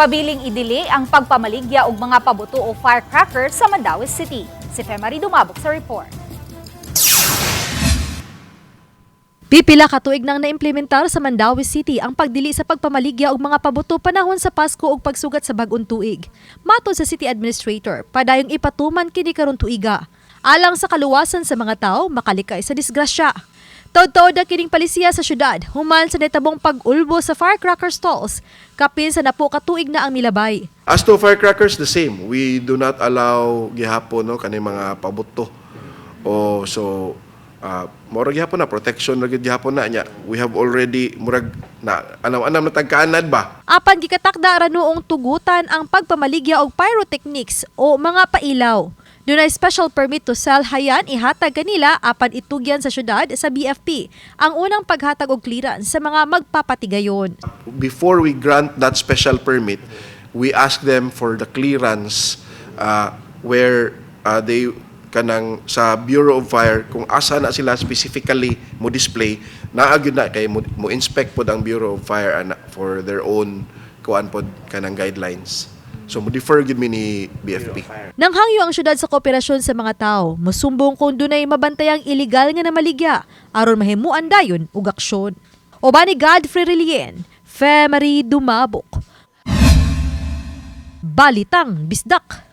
Pabiling idili ang pagpamaligya og mga pabuto o firecrackers sa Mandaue City. Si Femary Dumabok sa report. Pipila ka tuig nang naimplementar sa Mandaue City ang pagdili sa pagpamaligya og mga pabuto panahon sa Pasko ug pagsugat sa bag-ong tuig. Matod sa City Administrator, padayong ipatuman kini karon tuiga. Alang sa kaluwasan sa mga tao, makalikay sa disgrasya. Taod-taod na kining palisiya sa syudad, human sa netabong pag-ulbo sa firecracker stalls, kapin sa napo ka tuig na ang milabay. As to firecrackers, the same. We do not allow gihapon, no, kani mga pabuto. O so mura gihapon na protection ra gyud gihapon na niya. We have already murag na anam-anam na tagkaanad ba. Apan gikatakda ra noong tugutan ang pagpamaligya og pyrotechnics o mga pailaw. Dunay special permit to sell hayan ihatag kanila apan itugyan sa syudad sa BFP ang unang paghatag og clearance sa mga magpapatigayon. Before we grant that special permit, we ask them for the clearance where they kanang sa Bureau of Fire kung asa na sila specifically mo display naa gyud na kay mo inspect pod ang Bureau of Fire ana for their own kuan pod kanang guidelines. So mo defer gyud mi ni BFP. Nanghangyo ang syudad sa kooperasyon sa mga tao, musumbong kung dunay mabantayang iligal nga namaligya aron mahimuan dayon og aksyon. Uban ni Godfrey Relien, Femary Dumabok. Balitang Bisdak.